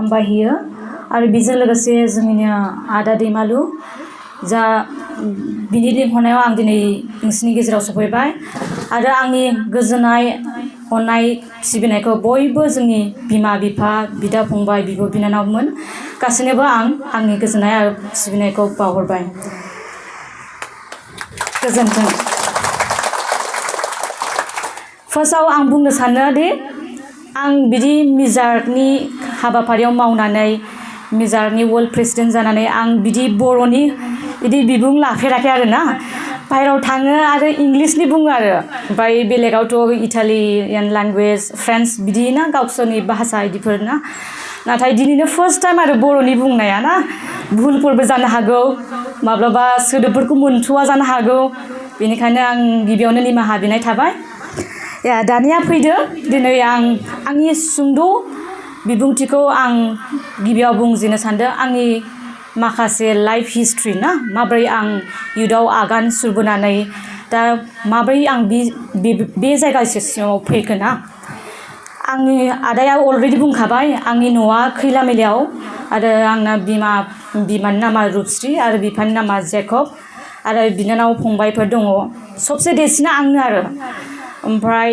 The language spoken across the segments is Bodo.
हामबायहोयो आरो बेजों लोगोसे जोंनिनो आदा दैमालु जा बिनि लिंहरनायाव आं दिनै नोंसिनि गेजेराव सफैबाय आरो आंनि गोजोननाय अननाय सिबिनायखौ बयबो जोंनि बिमा बिफा बिदा फंबाय बिब' बिनानावमोन गासैनोबो आंनि गोजोननाय आरो सिबिनायखौ बावहरबाय गोजोन्थों फार्स्टआव आं बुंनो सानो दि आं बिदि मिजार्कनि हाबाफारियाव मावनानै मिजार्कनि वर्ल्ड प्रेसिडेन्ट जानानै आं बिदि बर'नि बिदि बिबुं लाफेराखै आरो ना बाहेरायाव थाङो आरो इंलिशनि बुङो आरो ओमफ्राय बेलेगावथ' इटालियान लेंगुवेज फ्रेन्स बिदि ना गावसोरनि भाषा बिदिफोर ना नाथाय दिनैनो फार्स्ट टाइम आरो बर'नि बुंनाया ना भुलफोरबो जानो हागौ माब्लाबा सोदोबफोरखौ मोनथ'वा जानो हागौ बेनिखायनो आं गिबियावनो निमाहा बिनाय थाबाय दानिया फैदो दिनै आंनि सुंद' बिबुंथिखौ आं गिबियाव बुंजेननो सानदों आंनि माखासे लाइफ हिस्ट्रि ना माब्रै आं युथआव आगान सुरबोनानै दा माब्रै आं बे जायगासिमाव फैखो ना आंनि आदाया अलरेडि बुंखाबाय आंनि न'आ खैलामैलायाव आरो आंना बिमानि नामा रुपस्रि आरो बिफानि नामा जेकब आरो बिनानाव फंबायफोर दङ सबसे देरसिना आंनो आरो ओमफ्राय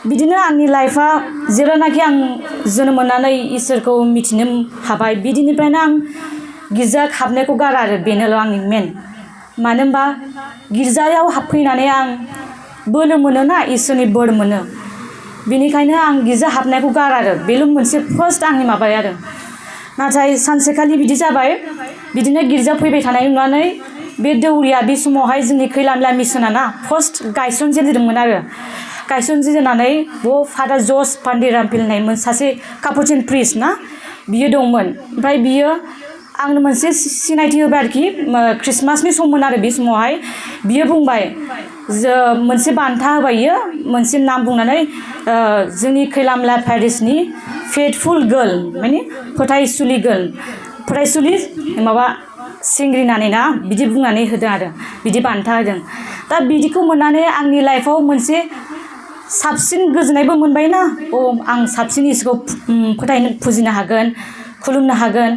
बिदिनो आंनि लाइफआ जेब्लानाखि आं जोनोम मोननानै इसोरखौ मिथिनो हाबाय बिदिनिफ्रायनो आं गिर्जा हाबनायखौ गारा आरो बेनोल' आंनि मेन मानो होनबा गिर्जायाव हाबफैनानै आं बोलो मोनो ना इसोरनि बोर मोनो बेनिखायनो आं गिर्जा हाबनायखौ गारा आरो बेल' मोनसे फार्स्ट आंनि माबाया आरो नाथाय सानसेखालि बिदि जाबाय बिदिनो गिर्जा फैबाय थानाय नुनानै बे दौरिया बे समावहाय जोंनि खैलामैला मिसना ना फार्स्ट गायसनजेनदोंमोन आरो गायसनजेननानै फादार जस पान्डेरामपिल होननाय सासे कापुचिन प्रिस्ट ना बियो दंमोन ओमफ्राय बियो आंनो मोनसे सिनायथि होबाय आरोखि ख्रिस्टमासनि सममोन आरो बे समावहाय बियो बुंबाय मोनसे बान्था होबाय बियो मोनसे नाम बुंनानै जोंनि खैलामैला पेरिसनि फेथफुल गार्ल माने फोथायसुलि माबा सिंग्रिनानै ना बिदि बुंनानै होदों आरो बिदि बान्था होदों दा बिदिखौ मोननानै आंनि लाइफआव मोनसे साबसिन गोजोननायबो मोनबाय ना आं साबसिन इसोरखौ फोथायनो फुजिनो हागोन खुलुमनो हागोन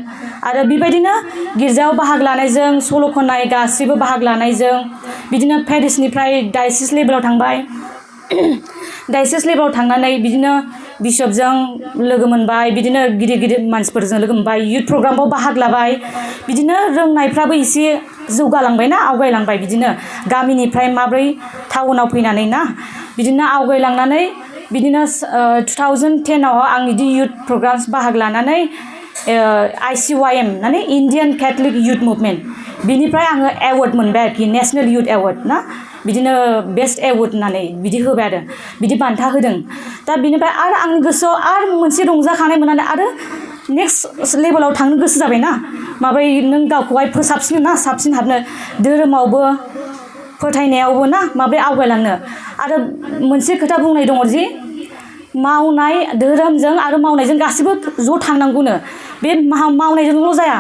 आरो बेबायदिनो गिर्जायाव बाहागो लानायजों सल' खननाय गासैबो बाहागो लानायजों बिदिनो पेरिसनिफ्राय डायसिस लेभेलाव थांबाय डायसिस लेभेलाव थांनानै बिदिनो बिशपजों लोगो मोनबाय बिदिनो गिदिर गिदिर मानसिफोरजों लोगो मोनबाय युथ प्रग्रामाव बाहागो लाबाय बिदिनो रोंनायफ्राबो एसे जौगालांबाय ना आवगायलांबाय बिदिनो गामिनिफ्राय माब्रै टाउनाव फैनानै ना बिदिनो आवगायलांनानै बिदिनो 2010 आं बिदि युथ प्रग्राम्स बाहागो लानानै ICYM माने इण्डियान कैथलिक युथ मुभमेन्ट बिनिफ्राय आङो एवार्ड मोनबाय आरोखि नेशनेल युथ एवार्ड ना बिदिनो बेस्ट एवार्ड होननानै बिदि होबाय आरो बिदि बान्था होदों दा बिनिफ्राय आरो आंनि गोसोआव आरो मोनसे रंजाखांनाय मोननानै आरो नेक्स्ट लेभेलाव थांनो गोसो जाबाय ना माब्रै नों गावखौहाय फोसाबसिनो ना साबसिन हाबनो धोरोमावबो फोथायनायावबो ना माब्रै आवगायलांनो आरो मोनसे खोथा बुंनाय दङ जि मावनाय धोरोमजों आरो मावनायजों गासिबो ज' थांनांगौनो बे मावनायजोंल' जाया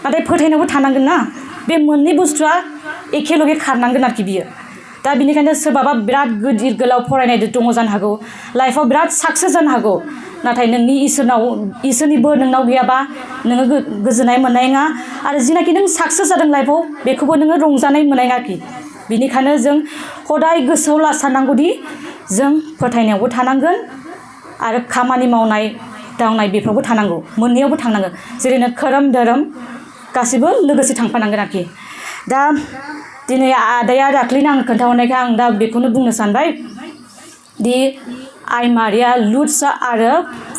नाथाय फोथायनायावबो थानांगोन ना बे मोननै बुस्थुआ एखेलगे खारनांगोन आरोखि बियो दा बिनिखायनो सोरबाबा बिराद गिदिर गोलाव फरायनाय दङ जानो हागौ लाइफआव बिराद साक्सेस जानो हागौ नाथाय नोंनि इसोरनि बोर नोंनाव गैयाबा नोङो गोजोननाय मोननाय नङा आरो जिनाखि नों साक्सेस जादों लाइफआव बेखौबो नोङो रंजानाय मोननाय नङा आरोखि बिनिखायनो जों हदाय गोसोआव साननांगौदि जों फोथायनायावबो थानांगोन आरो खामानि मावनाय दांनाय बेफोरावबो थानांगौ मोननैयावबो थांनांगोन जेरैनो खोरोम धोरोम गासिबो लोगोसे थांफानांगोन आरोखि दा दिनै आदाया दाख्लैनो आं खोन्थाहरनायखाय आं दा बेखौनो बुंनो सानबाय दि आइ मारिया लुट्स आरो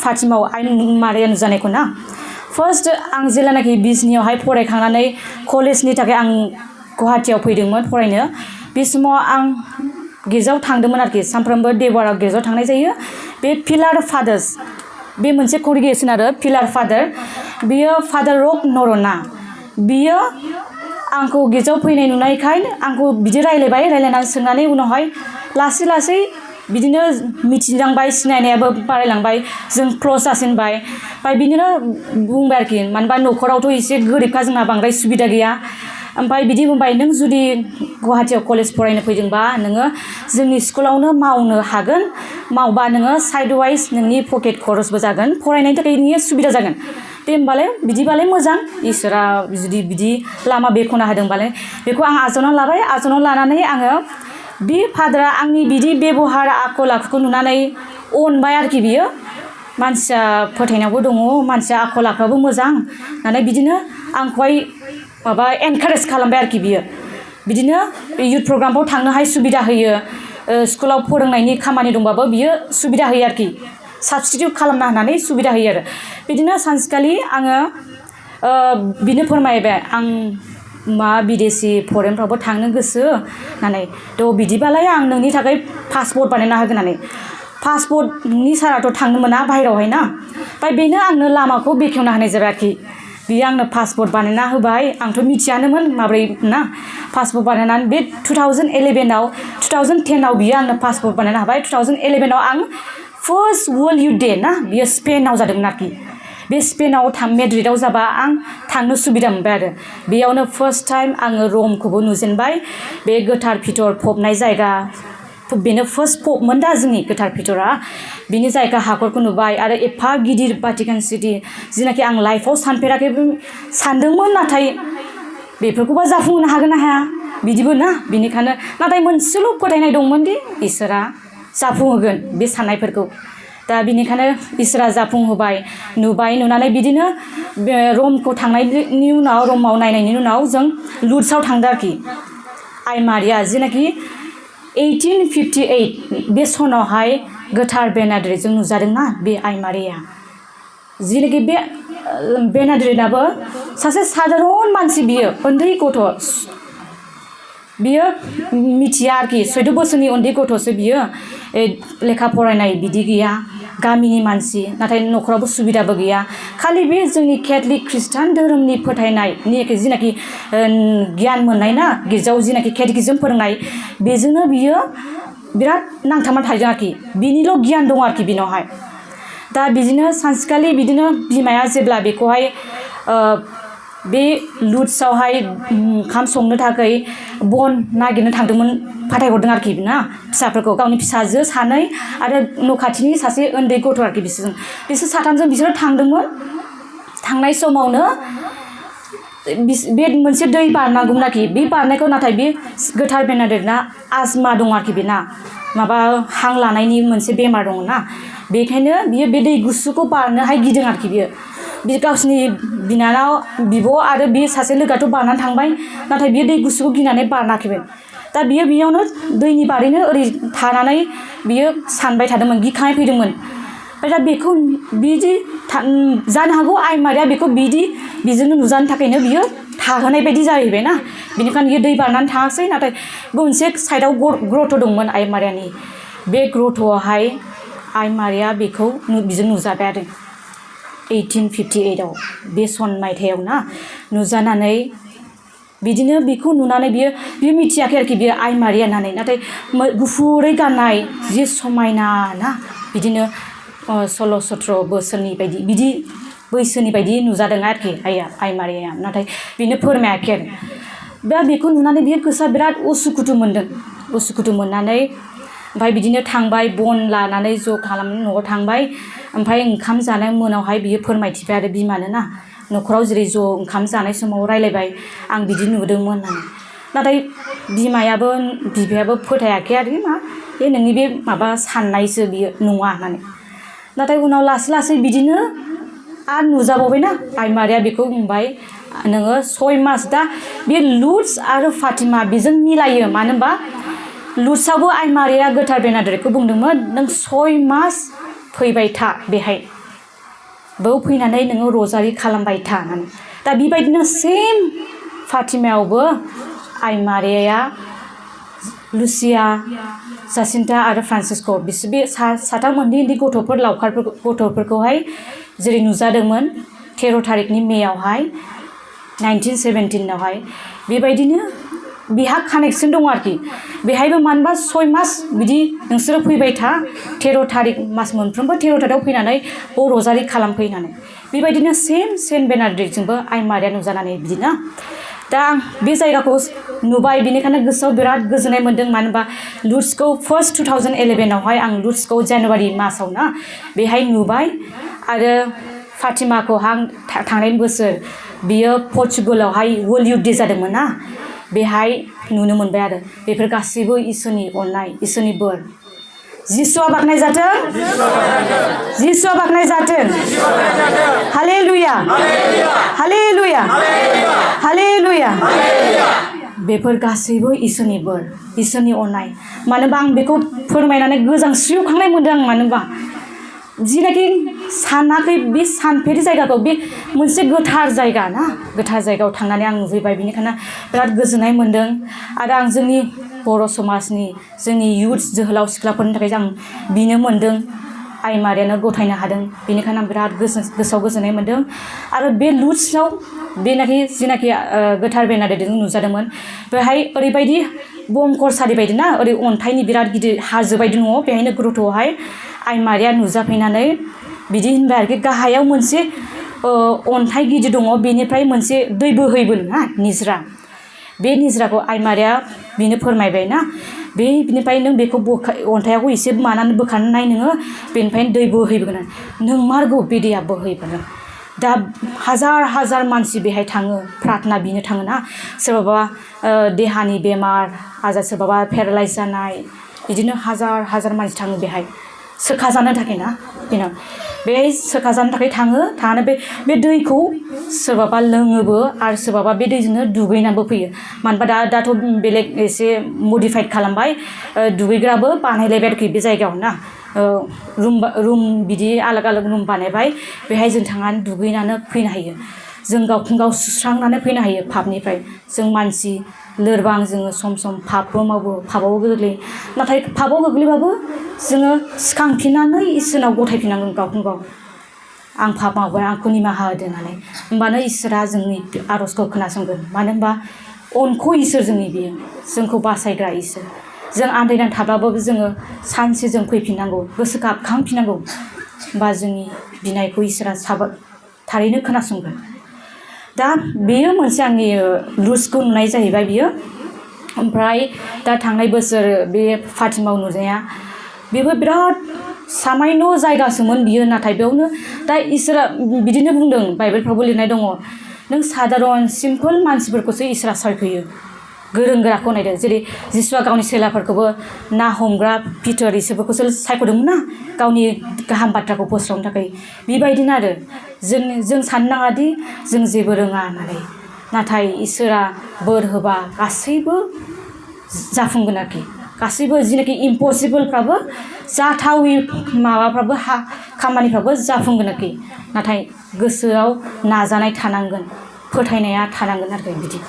फातिमाव आइ मारिया नुजानायखौ ना फार्स्ट आं जेब्लानाखि बिजनियावहाय फरायखांनानै कलेजनि थाखाय आं गुवाहाटियाव फैदोंमोन फरायनो बे समाव आं गिर्जायाव थांदोंमोन आरोखि सानफ्रोमबो देवबाराव गिर्जायाव थांनाय जायो बे पिलार फादार्स बे मोनसे कंग्रिगेसन आरो पिलार फादार बियो फादार रक नरना बियो आंखौ गिर्जायाव फैनाय नुनायखाय आंखौ बिदि रायलायनानै सोंनानै उनावहाय लासै लासै बिदिनो मिथिलांबाय सिनायनायाबो बारायलांबाय जों क्ल'ज जासिनबाय ओमफ्राय बिदिनो बुंबाय आरोखि मानो होनबा न'खरावथ' एसे गोरिबखा जोंहा बांद्राय सुबिदा गैया ओमफ्राय बिदि बुंबाय नों जुदि गुवाहाटियाव कलेज फरायनो फैदोंबा नोङो जोंनि स्कुलावनो मावनो हागोन मावबा नोङो साइड वाइज नोंनि पकेट खरसबो जागोन फरायनायनि थाखाय नोंनि सुबिदा जागोन दे होमबालाय बिदिबालाय मोजां इसोरा जुदि बिदि लामा बेख'ना होदोंबालाय बेखौ आं आजावना लाबाय आजावना लानानै आङो बे फादारा आंनि बिदि बेबहार आखल आखुखौ नुनानै अनबाय आरोखि बियो मानसिया फोथायनायावबो दङ मानसिया आखल आखुआबो मोजां होननानै बिदिनो आंखौहाय माबा एनकारेज खालामबाय आरोखि बियो बिदिनो इयुथ प्रग्रामफ्राव थांनोहाय सुबिदा होयो स्कुलाव फोरोंनायनि खामानि दंबाबो बियो सुबिदा होयो आरोखि साबस्टिटिउट खालामना होनानै सुबिदा होयो आरो बिदिनो सानसेखालि आङो बिनो फोरमायबाय आं मा बिदेशि फरेनफ्रावबो थांनो गोसो होननानै थ' बिदिबालाय आं नोंनि थाखाय पासपर्ट बानायना होगोन होननानै पासपर्टनि साराथ' थांनो मोना बाहेरायावहाय ना ओमफ्राय बेनो आंनो लामाखौ बेखेवना होनाय जाबाय आरोखि बियो आंनो पासपर्ट बानायना होबाय आंथ' मिथियानोमोन माब्रै ना पासपर्ट बानायनानै बे 2011आव 2010आव बियो आंनो पासपर्ट बानायना होबाय 2011आव आं फार्स्ट वर्ल्ड युथ डे ना बियो स्पेनाव जादोंमोन आरोखि बे स्पेनाव मेड्रिडआव जाबा आं थांनो सुबिदा मोनबाय आरो बेयावनो फार्स्ट टाइम आङो रमखौबो नुजेनबाय बे गोथार फिथर फबनाय जायगा बेनो फार्स्ट पपमोन दा जोंनि गोथार फिथरा बिनि जायगा हाखरखौ नुबाय आरो एफा गिदिर भाटिकान सिटि जिनाखि आं लाइफआव सानफेराखै सानदोंमोन नाथाय बेफोरखौबा जाफुंहोनो हागोन ना हाया बिदिबो ना बिनिखायनो नाथाय मोनसेल' फोथायनाय दंमोन दि इसोरा जाफुंहोगोन बे साननायफोरखौ दा बिनिखायनो इसोरा जाफुंहोबाय नुबाय नुनानै बिदिनो रमखौ थांनायनि उनाव रमाव नायनायनि उनाव जों लुड्सआव थांदों आरोखि आइ मारिया जिनाखि 1858 बे सनावहाय गोथार बेनाद्रिजों नुजादोंना बे आइ मारिया जिनाखि बे बेनाद्रिनाबो सासे सादारन मानसि बियो उन्दै गथ' बियो मिथिया आरोखि 14 बोसोरनि उन्दै गथ'सो बियो लेखा फरायनाय बिदि गैया गामिनि मानसि नाथाय न'खरावबो सुबिदाबो गैया खालि बे जोंनि केथलिक ख्रिस्टान धोरोमनि फोथायनायनि जिनाखि गियान मोननाय ना गिर्जायाव जिनाखि केटेकिजम फोरोंनाय बेजोंनो बियो बिराद नांथाबना थादों आरोखि बिनिल' गियान दं आरोखि बिनावहाय दा बिदिनो सानसेखालि बिदिनो बिमाया जेब्ला बेखौहाय बे लुड्सआवहाय ओंखाम संनो थाखाय बन नागिरनो थांदोंमोन फाथायहरदों आरोखि ना फिसाफोरखौ गावनि फिसाजो सानै आरो न' खाथिनि सासे उन्दै गथ' आरोखि बिसोर साथामजों बिसोरो थांदोंमोन थांनाय समावनो बे मोनसे दै बारनांगौमोन आरोखि बे बारनायखौ नाथाय बे गोथार बेनाद्रिना आजमा दं आरोखि बेना माबा हां लानायनि मोनसे बेमार दङ ना बेखायनो बियो बे दै गुसुखौ बारनोहाय गिदों आरोखि बे गावसिनि बिनानाव बिब' आरो बे सासे लोगोआथ' बारनानै थांबाय नाथाय बियो दै गुसुखौ गिनानै बारनाखैमोन दा बियो बेयावनो दैनि बारैनो ओरै थानानै बियो सानबाय थादोंमोन गिखांनाय फैदोंमोन ओमफ्राय दा बेखौ बिदि जानो हागौ आइ मारिया बेखौ बिदि बेजोंनो नुजानो थाखायनो बियो थाहोनाय बायदि जाहैबाय ना बेनिखायनो बियो दै बारनानै थाङासै नाथाय मोनसे साइडआव ग्रथ' दंमोन आइ मारियानि बे ग्रथ'आवहाय आइ मारिया बेखौ बिजों नुजाबाय आरो 1858आव बे सन मायथाइयाव ना नुजानानै बिदिनो बेखौ नुनानै बियो मिथियाखै आरोखि बियो आइ मारिया होननानै नाथाय गुफुरै गाननाय जि समायना ना बिदिनो 16-17 बोसोरनि बायदि बिदि बैसोनि बायदि नुजादों आरोखि आइ मारिया नाथाय बेनो फोरमायाखै आरो दा बेखौ नुनानै बियो गोसोआ बिराद उसुखुथु मोनदों उसुखुथु मोननानै ओमफ्राय बिदिनो थांबाय बन लानानै ज' खालामनानै न'आव थांबाय ओमफ्राय ओंखाम जानाय मोनावहाय बियो फोरमायथिबाय आरो बिमानो ना न'खराव जेरै ज' ओंखाम जानाय समाव रायलायबाय आं बिदि नुदोंमोन होननानै नाथाय बिफायाबो फोथायाखै आरो मा बे नोंनि बे माबा साननायसो बियो नङा होननानै नाथाय उनाव लासै लासै बिदिनो आरो नुजाबावबायना आइ मारिया बेखौ बुंबाय नोङो 6 मास दा बे लुड्स आरो फातिमा बेजों मिलायो मानो होनबा लुड्सआवबो आइ मारिया गोथार बेनाद्रिखौ बुंदोंमोन नों 6 मास फैबाय था बेहाय बेयाव फैनानै नोङो रजारि खालामबाय था होननानै दा बेबायदिनो सेम फातिमायावबो आइ मारियाया लुसिया जासिन्था आरो फ्रान्सिस्क' बिसोर बे साथाम उन्दै गथ'फोर गथ'फोरखौहाय जेरै नुजादोंमोन 13 थारिखनि मेयावहाय 1917आवहाय बेबायदिनो बेहा कानेक्सन दं आरोखि बेहायबो मानोबा 6 मास बिदि नोंसोरो फैबाय था 13 थारिख मास मोनफ्रोमबो 13 थारिखआव फैनानै रजारि खालामफैनानै बेबायदिनो सेम बेनाद्रिजोंबो आइ मारिया नुजानानै बिदिना दा आं बे जायगाखौ नुबाय बेनिखायनो गोसोआव बिराद गोजोननाय मोन्दों मानो होनबा लुड्सखौ फार्स्ट 2011आवहाय आं लुड्सखौ जानुवारि मासाव ना बेहाय नुबाय आरो फातिमाखौ थांनाय बोसोर बियो पर्तुगालावहाय वर्ल्ड युथ डे जादोंमोन ना बेहाय नुनो मोनबाय आरो बेफोर गासैबो इसोरनि अननाय इसोरनि बोर जिसुआ बाखनाय जाथों जिसुआ बाखनाय जाथों हालेलुया हालेलुया हालेलुया बेफोर गासैबो इसोरनि बोर इसोरनि अननाय मानोबा आं बेखौ फोरमायनानै गोजांस्रिउखांनाय मोनदों आं मानोबा जिनाखि सानाखै बे सानफेरि जायगाखौ बे मोनसे गोथार जायगा ना गोथार जायगायाव थांनानै आं नुहैबाय बेनिखायनो बिराद गोजोननाय मोनदों आरो आं जोंनि बर' समाजनि जोंनि युथ जोहोलाव सिख्लाफोरनि थाखाय आं बिनो मोनदों आइ मारियानो गथायनो हादों बेनिखायनो आं बिराद गोसोआव गोजोननाय मोनदों आरो बे लुट्सआव जिनाखि गोथार बेनारजों नुजादोंमोन बेहाय ओरैबायदि बमखरसालि बायदि ना ओरै अन्थाइनि बिराद गिदिर हाजो बायदि दङ बेहायनो ग्रथ'आवहाय आइ मारिया नुजाफैनानै बिदि होनबाय आरोखि गाहायाव मोनसे अन्थाइ गिदिर दङ बेनिफ्राय मोनसे दै बोहैबोनो ना निज्रा बे निज्राखौ आइ मारिया बिनो फोरमायबाय ना बेनिफ्राय नों बेखौ अन्थाइखौ एसे मानानै बोखारनानै नाय नोङो बेनिफ्रायनो दै बोहैबोगोन नोंमारगौ बे दैया बोहैबोगोन दा हाजार हाजार मानसि बेहाय थाङो प्रार्थना बिनो थाङो ना सोरबाबा देहानि बेमार आजार सोरबाबा पेरालाइज जानाय बिदिनो हाजार हाजार मानसि थाङो बेहाय सोखाजानो थाखाय ना बेनो बेहाय सोखाजानो थाखाय थांनानै बे दैखौ सोरबाबा लोङोबो आरो सोरबाबा बे दैजोंनो दुगैनानैबो फैयो मानोबा दाथ' बेलेग एसे मडिफाइड खालामबाय दुगैग्राबो बानायलायबाय आरोखि बे जायगायाव ना रुम बिदि आलाग आलाग रुम बानायबाय बेहाय जों थांनानै दुगैनानै फैनो हायो जों गावखौनो गाव सुस्रांनानै फैनो हायो पापनिफ्राय जों मानसि लोरबां जोङो सम सम पापबो मावो पापाव गोग्लैयो नाथाय पापाव गोग्लैबाबो जोङो सिखांफिननानै इसोरनाव गथायफिननांगोन गावखौनो गाव आं पाप मावबाय आंखौ निमाहा होदो होननानै होमबानो इसोरा जोंनि आर'जखौ खोनासंगोन मानो होनबा अनख' इसोर जोंनि बियो जोंखौ बासायग्रा इसोर जों आन्दायनानै थाब्लाबो जोङो सानसे जों फैफिननांगौ गोसो गाबखांफिननांगौ होमबा जोंनि बिनायखौ इसोरा थारैनो खोनासंगोन दा बेयो मोनसे आंनि लुट्सखौ नुनाय जाहैबाय बियो ओमफ्राय दा थांनाय बोसोर बे फातिमाव नुनाया बेबो बिराद सामायन' जायगासोमोन बियो नाथाय बेयावनो दा इसोरा बिदिनो बुंदों बाइबेलफ्रावबो लिरनाय दङ नों सादारन सिम्पोल मानसिफोरखौसो इसोरा सायख'यो गोरों गोराखौ नायदो जेरै जिसुआ गावनि सेलाफोरखौबो ना हमग्रा पिटार इसोरफोरखौसो सायख'दोंमोन ना गावनि गाहाम बाथ्राखौ फोस्रावनो थाखाय बेबायदिनो आरो जों साननो नाङा दि जों जेबो रोङा होननानै नाथाय इसोरा बोर होबा गासैबो जाफुंगोन आरोखि गासैबो जिनाखि इम्पसिबोलफ्राबो जाथावि माबाफ्राबो खामानिफ्राबो जाफुंगोन आरोखि नाथाय गोसोआव नाजानाय थानांगोन फोथायनाया थानांगोन आरोखि बिदि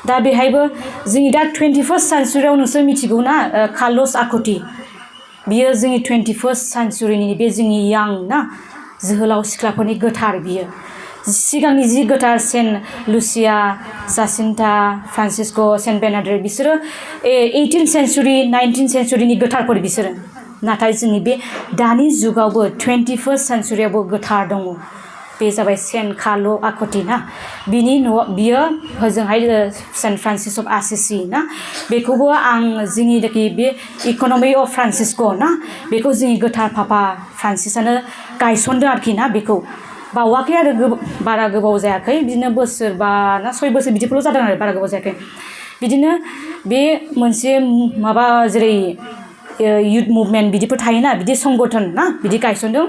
दा बेहायबो जोंनि दा 21st सेन्चुरियाव नोंसोर मिथिगौ ना कार्लस आकुति बियो जोंनि 21st सेन्चुरिनि बे जोंनि यां ना जोहोलाव सिख्लाफोरनि गोथार बियो सिगांनि जि गोथार सेन्ट लुसिया जासिन्टा फ्रान्सिस्क' सेन्ट बेनार्ड बिसोरो 18th सेन्चुरि 19th सेन्चुरिनि गोथारफोर बिसोरो नाथाय जोंनि बे दानि जुगावबो 21st सेन्चुरियावबो गोथार दङ बे जाबाय सेन्ट कार्ल' आकुति ना बिनि न'आव बियो हजोंहाय सेन्ट फ्रान्सिस अफ आसिसि ना बेखौबो आं जोंनि बे इक'नमि अफ फ्रान्सिस्क' ना बेखौ जोंनि गोथार पापा फ्रान्सिसानो गायसनदों आरोखि ना बेखौ बावाखै आरो बारा गोबाव जायाखै बिदिनो बोसोरबा ना 6 बोसोर बिदिफोरल' जादों आरो बारा गोबाव जायाखै बिदिनो बे मोनसे माबा जेरै युथ मुभमेन्ट बिदिफोर थायोना बिदि संगठन ना बिदि गायसनदों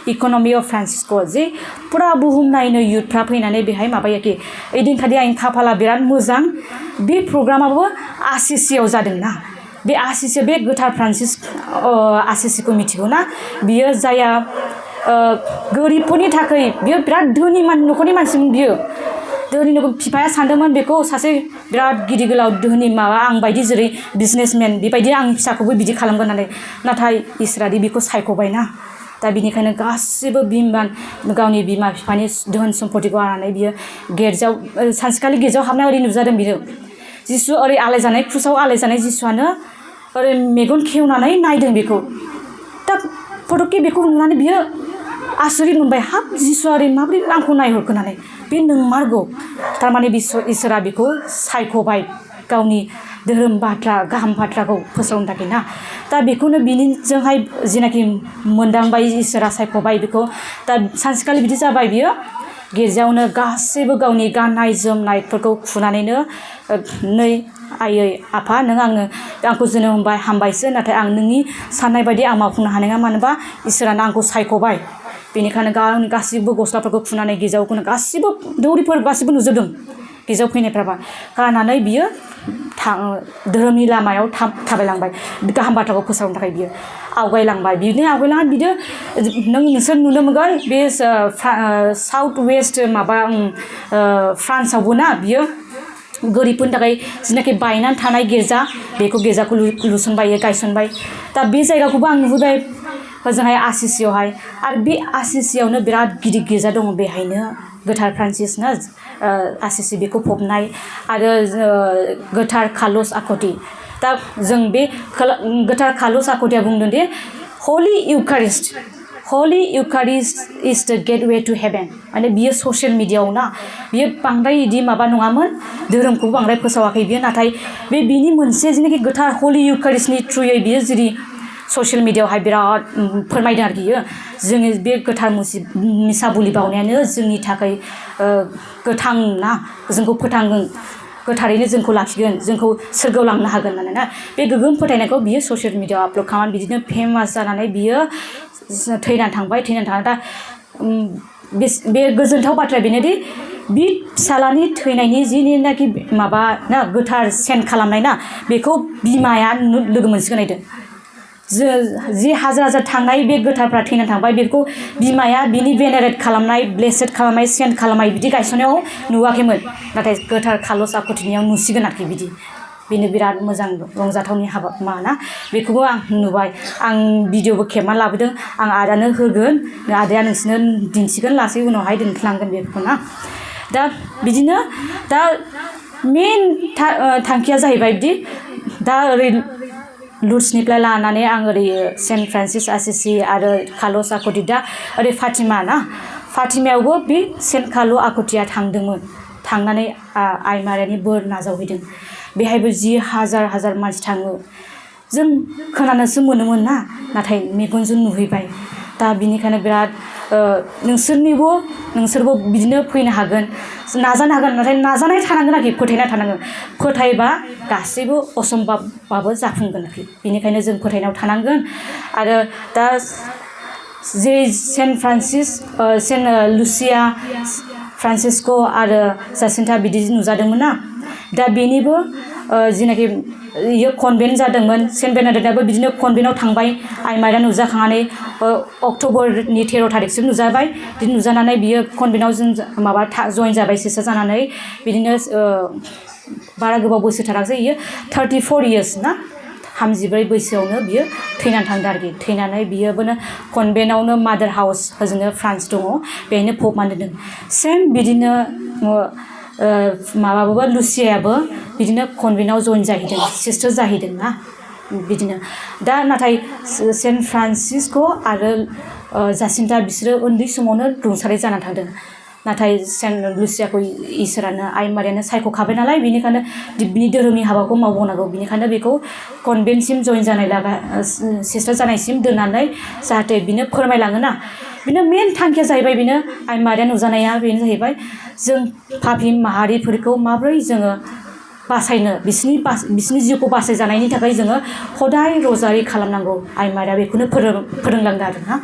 इक'नमि अफ फ्रान्सिस्क' जे फुरा बुहुम नायनो युथफ्रा फैनानै बेहाय माबायाखि ओइदिनखालि आंनि खाफाला बिराद मोजां बे प्रग्रामाबो आसिसियाव जादों ना बे आसिसि बे गोथार फ्रान्सिस आसिसिखौ मिथिगौ ना बियो जाया गोरिबफोरनि थाखाय बियो बिराद धोनि न'खरनि मानसिमोन बियो धोनि बिफाया सानदोंमोन बेखौ सासे बिराद गिदिर गोलाव धोनि माबा आं बायदि जेरै बिजनेसमेन बेबायदि आंनि फिसाखौबो बिदि खालामगोन होननानै नाथाय इसोरादि बेखौ सायख'बायना दा बिनिखायनो गासिबो गावनि बिमा बिफानि धोन सम्पतिखौ लानानै बियो गिर्जायाव सानसेखालि गिर्जायाव हाबनाय ओरै नुजादों बियो जिसु ओरै आलायजानाय क्रुसाव आलायजानाय जिसुआनो ओरै मेगन खेवनानै नायदों बेखौ दा फटकि बेखौ नुनानै बियो आसरित मोनबाय हाब जिसुआ ओरै माबोरै आंखौ नायहरखोनानै बे नोंमारगौ थारमाने इसोरा बेखौ सायख'बाय गावनि धोरोम बाथ्रा गाहाम बाथ्राखौ फोसावनो थाखाय ना दा बेखौनो बिनिजोंहाय जिनाखि मोनदांबाय इसोरा सायख'बाय बेखौ दा सानसेखालि बिदि जाबाय बियो गिर्जायावनो गासैबो गावनि गाननाय जोमनायफोरखौ खुनानैनो नै आयै आफा नों आंखौ जोनोम होबाय हामबायसो नाथाय आं नोंनि साननाय बायदि आं मावफुंनो हानाय नङा मानोबा इसोरानो आंखौ सायख'बाय बेनिखायनो गावनि गासिबो गस्लाफोरखौ खुनानै गिर्जायाव गासिबो दौरिफोर गासिबो नुजोबदों गिर्जायाव फैनायफ्राबा गारनानै बियो धोरोमनि लामायाव थाबायलांबाय गाहाम बाथ्राखौ फोसावनो थाखाय बियो आवगायलांबाय बिदिनो आवगायलांनानै बिदिनो नोंसोर नुनो मोनगोन बे साउथ वेस्ट माबा फ्रान्सआवबो ना बियो गोरिबफोरनि थाखाय जिनाखि बायनानै थानाय बेखौ गिर्जाखौ लुसनबाय गायसनबाय दा बे जायगाखौबो आं नुहैबाय ओजोंहाय आसिसियावहाय आरो बे आसिसियावनो बिराद गिदिर गिर्जा दङ बेहायनो गोथार फ्रान्सिस ना आसिसि बेखौ फबनाय आरो गोथार कार्लस आखुथि दा जों बे गोथार कार्लस आखुथिया बुंदों दि हलि इउकारिस्ट इज द गेटवे टु हेभेन माने बियो ससियेल मिडियाआव ना बियो बांद्राय इदि माबा नङामोन धोरोमखौ बांद्राय फोसावाखै बियो नाथाय बिनि मोनसे जेनाखि गोथार हलि इउकारिस्टनि थ्रुयै बियो जेरै ससियेल मिडियाआवहाय बिराद फोरमायदों आरोखि जोंनि बे गोथार मिसा बुलि बावनायानो जोंनि थाखाय गोथां ना जोंखौ फोथांगोन गोथारैनो जोंखौ लाखिगोन जोंखौ सोरगोआव लांनो हागोन मानोना बे गोगोम फोथायनायखौ बियो ससियेल मिडियाआव आपल'ड खालामनानै बिदिनो फेमास जानानै बियो थैनानै थांबाय दा बे गोजोनथाव बाथ्राया बेनोदि बे फिसालानि थैनायनि जिनाखि माबा ना गोथार सेन्ट खालामनाय ना बेखौ बिमाया लोगो मोनसिगोन जि हाजार थांनाय बे गोथारफ्रा थैनानै थांबाय बेखौ बिमाया बिनि भेनेरेट खालामनाय ब्लेसेड खालामनाय सेन्ट खालामनाय बिदि गायसननायाव नुवाखैमोन नाथाय गोथार कार्लस आखुथिनियाव नुसिगोन आरोखि बिदि बेनो बिराद मोजां रंजाथावनि हाबा माना बेखौबो आं नुबाय आं भिडिअबो खेबना लाबोदों आं आदानो होगोन आदाया नोंसोरनो दिन्थिगोन लासै उनावहाय दिन्थिलांगोन बेखौ ना दा बिदिनो दा मेन थांखिया जाहैबाय बिदि दा ओरै लुड्सनिफ्राय लानानै आं ओरै सेन्ट फ्रान्सिस आसिसि आरो कार्लस आखुथि दा ओरै फातिमायावबो बे सेन्ट कार्ल आखुथिया थांदोंमोन थांनानै आइ मारियानि बोर नाजावहैदों बेहायबो जि हाजार मानसि थाङो जों खोनानोसो मोनोमोन ना नाथाय मेगनजों नुहैबाय दा बिनिखायनो बिराद नोंसोरबो बिदिनो फैनो हागोन नाजानो हागोन नाथाय नाजानाय थानांगोन आरोखि फोथायनाय थानांगोन फोथायबा गासैबो असम्भबबाबो जाफुंगोन आरोखि बेनिखायनो जों फोथायनायाव थानांगोन आरो दा जे सेन्ट फ्रान्सिस सेन्ट लुसिया फ्रान्सिस्क' आरो जासिन्था बिदि नुजादोंमोन ना दा बेनिबो जिनाखि इयो कनभेन्ट जादोंमोन सेन्ट बेनाडिक्टआबो बिदिनो कनभेन्टआव थांबाय आइ मारिया नुजाखांनानै अक्ट'बरनि 13 थारिखसिम नुजाबाय बिदि नुजानानै बियो कनभेन्टआव जों माबा जइन जाबाय सिस्टार जानानै बिदिनो बारा गोबाव बैसो थाराखै इयो 34 इयार्स ना 34 बैसोआवनो बियो थैनानै थांदों आरोखि थैनानै बियोबोनो कनभेन्टआवनो मादार हाउस ओजोंनो फ्रान्स दङ बेहायनो फबनानै दोनदों सेम बिदिनो माबाबो लुसियाबो बिदिनो कनभेन्टआव जइन जाहैदों सिस्टार जाहैदों ना बिदिनो दा नाथाय सेन्ट फ्रान्सिस्क' आरो जासिन्था बिसोरो उन्दै समावनो रुंसारि जानानै थांदों नाथाय सेन्ट लुसियाखौ इसोरानो आइ मारियानो सायख'खाबाय नालाय बेनिखायनो बिनि धोरोमनि हाबाखौ मावबावनांगौ बेनिखायनो बेखौ कनभेन्टसिम जइन जानाय सिस्टार जानायसिम दोननानै जाहाथे बिनो फोरमायलाङो ना बिनो मेन थांखिया जाहैबाय बेनो आइ मारिया नुजानाया बेनो जाहैबाय जों पापि माहारिफोरखौ माबोरै जोङो बासायनो बिसोरनि जिउखौ बासायजानायनि थाखाय जोङो हदाय रजारि खालामनांगौ आइ मारिया बेखौनो फोरोंलांदों आरोना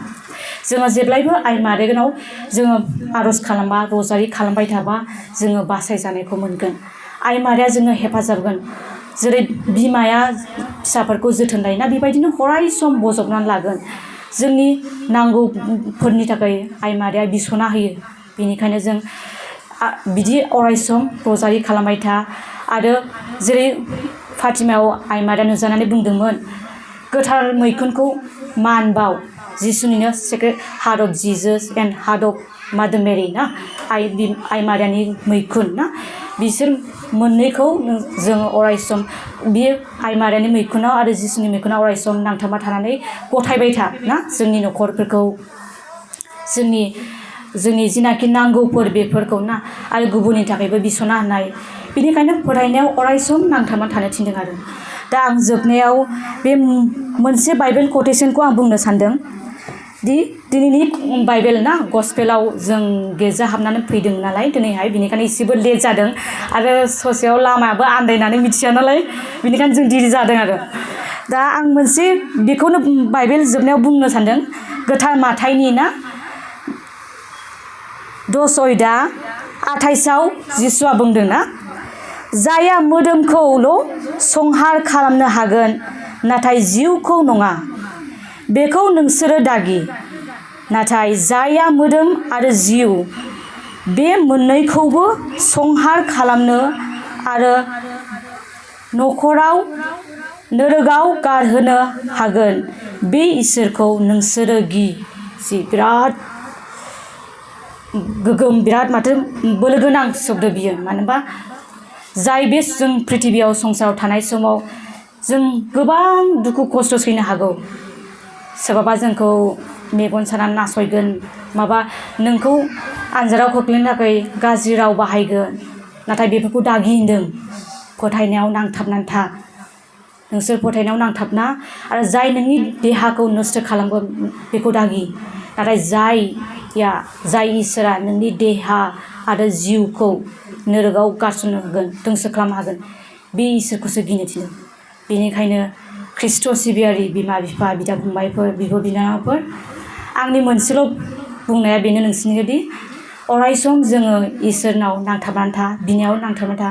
जोङो जेब्लायबो आइ मारियानाव जोङो आर'ज खालामबा रजारि खालामबाय थाबा जोङो बासायजानायखौ मोनगोन आइ मारिया जोङो हेफाजाब होगोन जेरै बिमाया फिसाफोरखौ जोथोन लायोना बेबायदिनो अराय सम बजबनानै लागोन जोंनि नांगौफोरनि थाखाय आइ मारिया बिसना होयो बेनिखायनो जों बिदि अराय सम रजारि खालामबाय था आरो जेरै फातिमायाव आइ मारिया नुजानानै बुंदोंमोन गोथार मैखुनखौ मान बाव जिसुनिनो secret heart of Jesus and heart of mother Mary ना आइ मारियानि मैखुन ना बिसोर मोननैखौ जोङो अराय सम बे आइ मारियानि मैखुनाव आरो जिसुनि मैखुनाव अराय सम नांथाबना थानानै गथायबाय था ना जोंनि न'खरफोरखौ जोंनि जिनाखि नांगौफोर बेफोरखौ ना आरो गुबुननि थाखायबो बिसना होनाय बेनिखायनो फोथायनायाव अराय सम नांथाबना थानो थिनदों आरो दा आं जोबनायाव बे मोनसे बाइबेल quotationखौ आं बुंनो सानदों दि दिनैनि बाइबेल ना गस्पेलाव जों गिर्जा हाबनानै फैदों नालाय दिनैहाय बेनिखायनो एसेबो लेट जादों आरो ससेयाव लामायाबो आन्दायनानै मिथिया नालाय बेनिखायनो जों देरि जादों आरो दा आं मोनसे बेखौनो बाइबेल जोबनायाव बुंनो सानदों गोथार माथाइनि ना 10:28 जिसुआ बुंदों ना जायहा मोदोमखौल' संहार खालामनो हागोन नाथाय जिउखौ नङा बेखौ नोंसोरो दागि नाथाय जायहा मोदोम आरो जिउ बे मोननैखौबो संहार खालामनो आरो नखराव नोरोगाव गारहोनो हागोन बे इसोरखौ नोंसोरो गि जि बिराद गोगोम बिराद माथो बोलोगोनां शब्द बियो मानोबा जाय बे जों पृथिबियाव संसाराव थानाय समाव जों गोबां दुखु खस्थ' सैनो हागौ सोरबाबा जोंखौ मेगन सानानै नासयगोन माबा नोंखौ आनजादाव खोख्लैनो थाखाय गाज्रि राव बाहायगोन नाथाय बेफोरखौ दागि होनदों फोथायनायाव नांथाबनानै था नोंसोर फोथायनायाव नांथाबना आरो जाय नोंनि देहाखौ नस्थ' खालामगोन बेखौ दागि नाथाय जाय इसोरा नोंनि देहा आरो जिउखौ नोरोगाव गारसननो हागोन धंस खालामनो हागोन बे इसोरखौसो गिनो थिनो बेनिखायनो ख्रिस्ट' सिबियारि बिमा बिफा बिदा फंबायफोर बिब' बिनानावफोर आंनि मोनसेल' बुंनाया बेनो नोंसिनिदि अराय सम जोङो इसोरनाव नांथाबनानै था बिनायाव नांथाबनानै था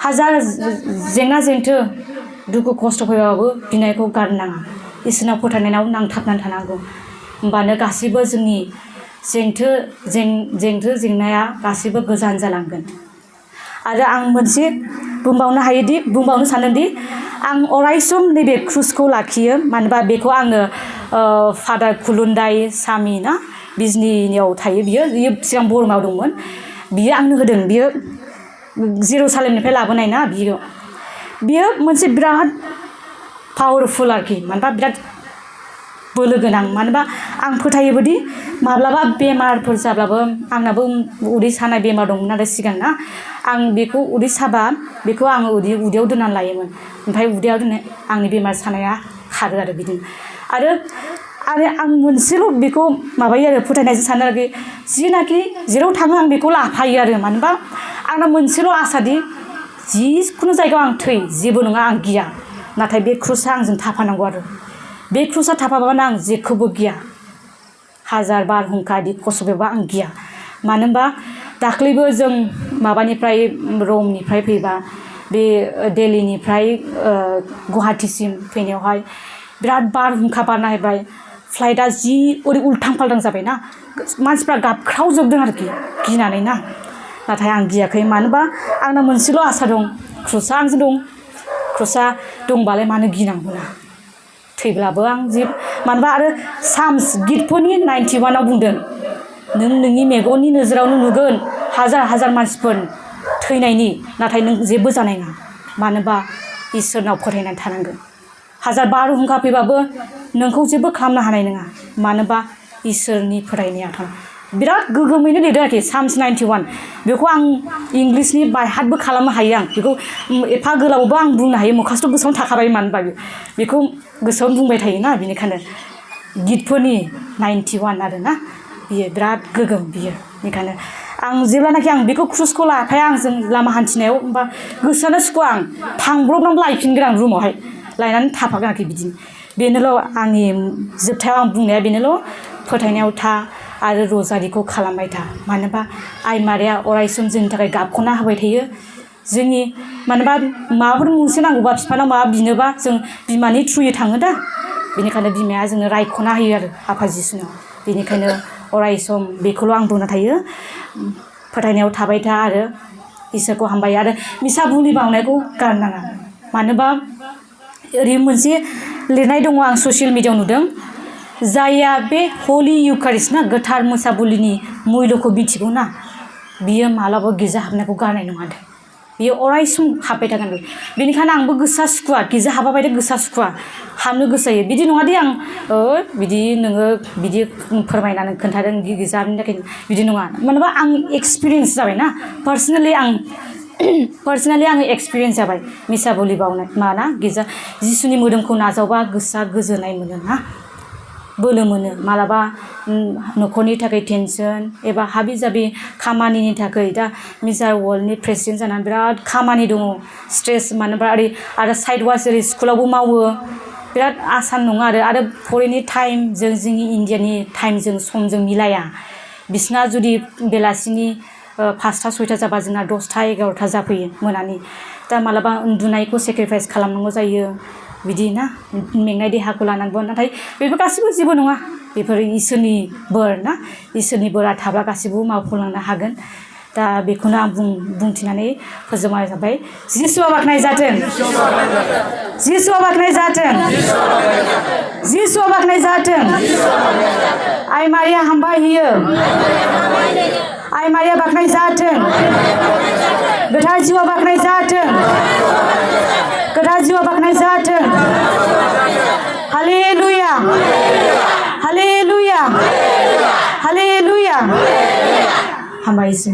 हाजार जेंना जेंथो दुखु खस्थ' फैबाबो बिनायखौ गारनाङा इसोरनाव फोथायनायाव नांथाबनानै थानांगौ होमबानो गासैबो जोंनि जेंनाया गासैबो गोजान जालांगोन आरो आं मोनसे बुंबावनो सानोदि आं अराय सम नैबे क्रुसखौ लाखियो मानोबा बेखौ आङो फादार खुलुन्दाय सामि ना बिजनियाव थायो बियो सिगां बरमायाव दंमोन बियो आंनो होदों बियो जेरुसालेमनिफ्राय लाबोनाय ना बियो मोनसे बिराद पावारफुल आरोखि मानोबा बिराद बोलो गोनां मानोबा आं फोथायोबोदि माब्लाबा बेमारफोर जाब्लाबो आंनाबो उदै सानाय बेमार दंमोन आरो सिगां ना आं बेखौ उदै साबा बेखौ आङो उदैयाव दोननानै लायोमोन ओमफ्राय उदैयाव दोननाय आंनि बेमार सानाया खारो आरो बिदिनो आरो आं मोनसेल' बेखौ माबायो आरो फोथायनायजों सानो आरोखि जिनाखि जेराव थाङो आं बेखौ लाफायो आरो मानोबा आंना मोनसेल' आसादि जिखुनु जायगायाव आं थै जेबो नङा आं गिया नाथाय बे क्रुसा आंजों थाफानांगौ आरो बे क्रुसा थाफाबानो आं जेखौबो गिया हाजार बारहुंखा बिदि खस्थ'बा आं गिया मानो होनबा दाख्लैबो जों माबानिफ्राय रमनिफ्राय फैबा बे दिल्लीनिफ्राय गुवाहाटीसिम फैनायावहाय बिराद बारहुंखा बारना होबाय फ्लाइटआ जि ओरै उल्थां फाल्थां जाबायना मानसिफ्रा गाबख्रावजोबदों आरोखि गिनानै ना नाथाय आं गियाखै मानोबा आंना मोनसेल' आसा दं क्रुसा आंजों दं क्रुसा दंबालाय मानो गिनांगौ ना थैब्लाबो आं मानोबा आरो साम्स गितफोरनि 91 बुंदों नों नोंनि मेगननि नोजोरावनो नुगोन हाजार मानसिफोर थैनायनि नाथाय नों जेबो जानाय नङा मानोबा इसोरनाव फोथायनानै थानांगोन हाजार बारहुंखा फैबाबो नोंखौ जेबो खालामनो हानाय नङा मानोबा इसोरनि फोथायनाया बिराद गोगोमैनो लिरदों आरोखि साम्स 91 बेखौ आं इंलिसनि बायहार्टबो खालामनो हायो आं बेखौ एफा गोलावबो आं बुंनो हायो मुखासथ' गोसोआवनो थाखाबाय मानो होनबा बेखौ गोसोआवनो बुंबाय थायोना बेनिखायनो गितफोरनि 91 आरोना बियो बिराद गोगोम बियो बेनिखायनो आं जेब्लानाखि आं बेखौ क्रुसखौ लाफाया आंजों लामा हान्थिनायाव होमबा गोसोआनो सुखुवा आं थांब्रबनानै लायफिनगोन आं रुमावहाय लायनानै थाफागोन आरोखि बिदिनो बेनोल' आंनि जोबथायाव आं बुंनाया बेनोल' फोथायनायाव था आरो रजारिखौ खालामबाय था मानोबा आइ मारिया अराय सम जोंनि थाखाय गाबख'ना होबाय थायो जोंनि मानोबा माबाफोर मोनसे नांगौबा बिफानाव माबा बिनोबा जों बिमानि थ्रुयै थाङो दा बेनिखायनो बिमाया जोंनो रायख'ना होयो आरो आफा जिसुनाव बेनिखायनो अराय सम बेखौल' आं बुंनो थायो फोथायनायाव थाबाय था आरो इसोरखौ हामबाय आरो मिसा बुलि बावनायखौ गारनाङा मानोबा ओरै मोनसे लिरनाय दङ आं ससियेल मिडियायाव नुदों जायहा बे हलि इउकारिस्ट ना गोथार मोसा बुलिनि मुल्यखौ मिथिगौ ना बियो मालाबा गिर्जा हाबनायखौ गारनाय नङा आरो बियो अराय सम हाबबाय थागोन बेनिखायनो आंबो गोसोआ सुखुवा गिर्जा हाबा बायदि गोसोआ सुखुवा हाबनो गोसो जायो बिदि नङा दे आं बिदि नोङो बिदि फोरमायनानै खोन्थादों गिर्जा हाबनो थाखाय बिदि नङा मानोबा आं एक्सपिरियेन्स जाबायना पार्सनेलि आं पार्सनेलि आङो एक्सपिरियेन्स जाबाय मिसा बोलि बावनाय माना गिर्जा जिसुनि मोदोमखौ नाजावबा गोसोआ गोजोननाय मोनो ना बोलो मोनो मालाबा न'खरनि थाखाय टेनसन एबा हाबि जाबि खामानिनि थाखाय दा मिजार वर्ल्डनि प्रेसिडेन्ट जानानै बिराद खामानि दङ स्ट्रेस मानोबा आरो साइड वाइज ओरै स्कुलावबो मावो बिराद आसान नङा आरो फरायनायनि टाइमजों जोंनि इण्डियानि टाइमजों समजों मिलाया बिसिना जुदि बेलासिनि 5टा 6टा जाबा जोंना 10टा 11टा जाफैयो मोनानि दा मालाबा उन्दुनायखौ सेक्रिफाइस खालामनांगौ जायो बिदि ना मेंनाय देहाखौ लानांगौ नाथाय बेफोर गासिबो जेबो नङा बेफोर इसोरनि बोर ना इसोरनि बोरा थाब्ला गासिबो मावफुंलांनो हागोन दा बेखौनो आं बुंथिनानै फोजोबनाय जाबाय जिसुआ बाख्नाय जाथों जिसुआ बाख्नाय जाथों जिसुआ बाख्नाय जाथों आइ मारिया हामबाय होयो आइ मारिया बाख्नाय जाथों गोथार जिउआ बाख्नाय जाथों गोथार जिउआ बाख्नाय जाथों हालेलुया हालेलुया हालेलुया हामबायसै